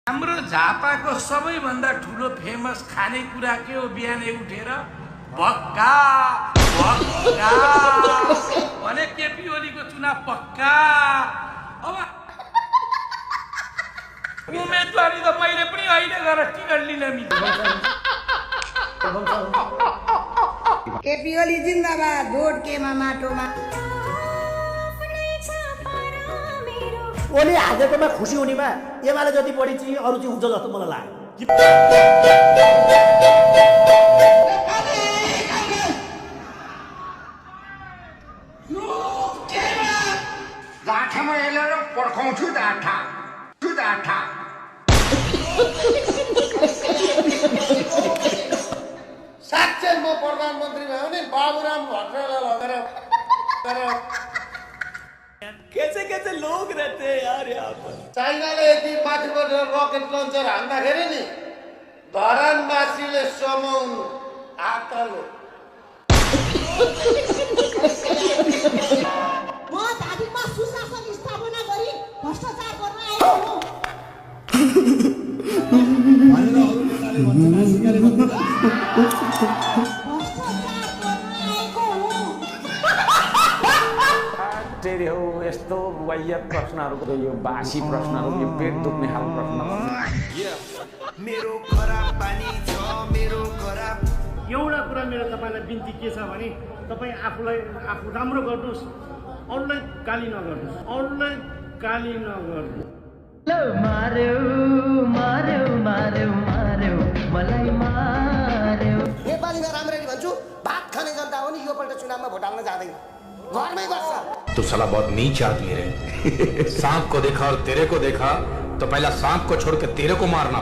हाम्रो झापाको सबैभन्दा ठुलो फेमस खानेकुरा के हो? बिहानै उठेर भक्का भक्का भने केपी ओलीको चुनाव पक्का। अब उम्मेदवारी त मैले पनि अहिले गएर टिकट लिन मिल्छ। केपी ओली जिन्दाबाद, भोट केमा माटोमा। ओली हाजेकोमा खुसी हुनेमा एमाले जति बढी चाहिँ अरू चाहिँ हुन्छ जस्तो मलाई लाग्यो। गाठामा हेलेर पर्खाउँछु डाठा डाठा। साँच्चै म प्रधानमन्त्री भयो नि बाबुराम भट्टराईलाई लगेर कैसे लोग रहते हैं यार यहाँ पर। चाइनाले यति माथिबाट रकेट लन्चर हान्दाखेरि नि धरानवासीले समाउनु आकालो। म धादिङमा सुशासन स्थापना गरी भ्रष्टाचार गर्न आएको हुँ। तेरे हो यस्तो वाइया प्रश्नहरुको यो बासी प्रश्नहरु यो पेट दुख्ने खालको प्रश्न। मेरो खराब पानी छ मेरो खराब। एउटा कुरा मेरो तपाईलाई बिन्ती के छ भने तपाई आफू राम्रो गर्नुस्, अरूलाई गाली नगर्नुस्, अरूलाई गाली नगर्नुस्। लो मार्यो मार्यो मार्यो मार्यो मलाई मार्यो। नेपालीमा राम्ररी भन्छु, भात खाने जनता हो नि यो पल्ट चुनावमा भोट हाल्न जाँदैन, घरमै बस्छ। तू साला बहुत नीच आदमी है। सांप को देखा और तेरे को देखा तो पहला सांप को छोड़ के तेरे को मारना।